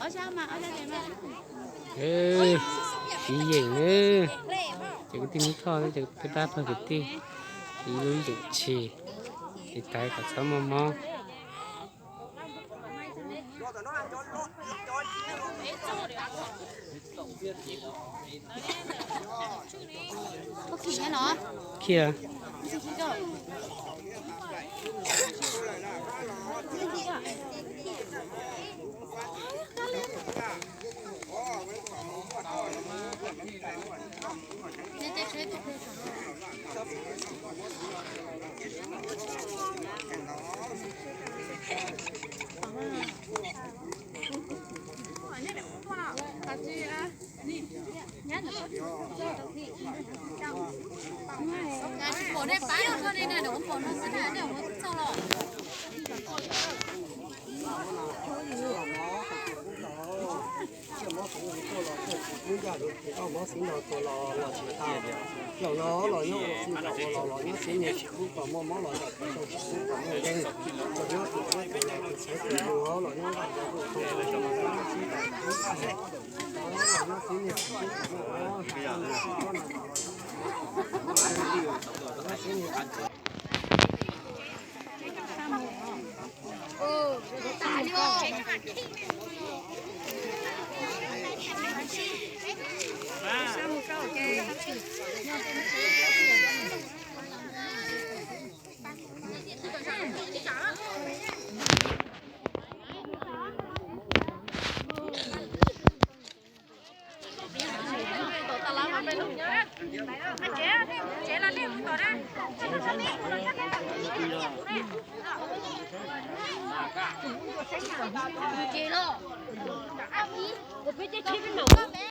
Fiv yeem na, ces kwv tij Hmoob Thoj ces peb pab pawg kwv tij fiv lub yeem tshis, fiv taiv kom txhob muaj mob. Khiav. Mob xwb no tua los los tsis tau. Zaum no los nyob ua si los ua los los nyob xwb, niag tsis kub kom muaj mob los zaum tsis tau, tsis kub kom muaj yeeb. Los nyob tus txhawb tus yus los nyob nqaij tus tus los nyob xwb, los nyob xwb niag tsis kub kom muaj mob.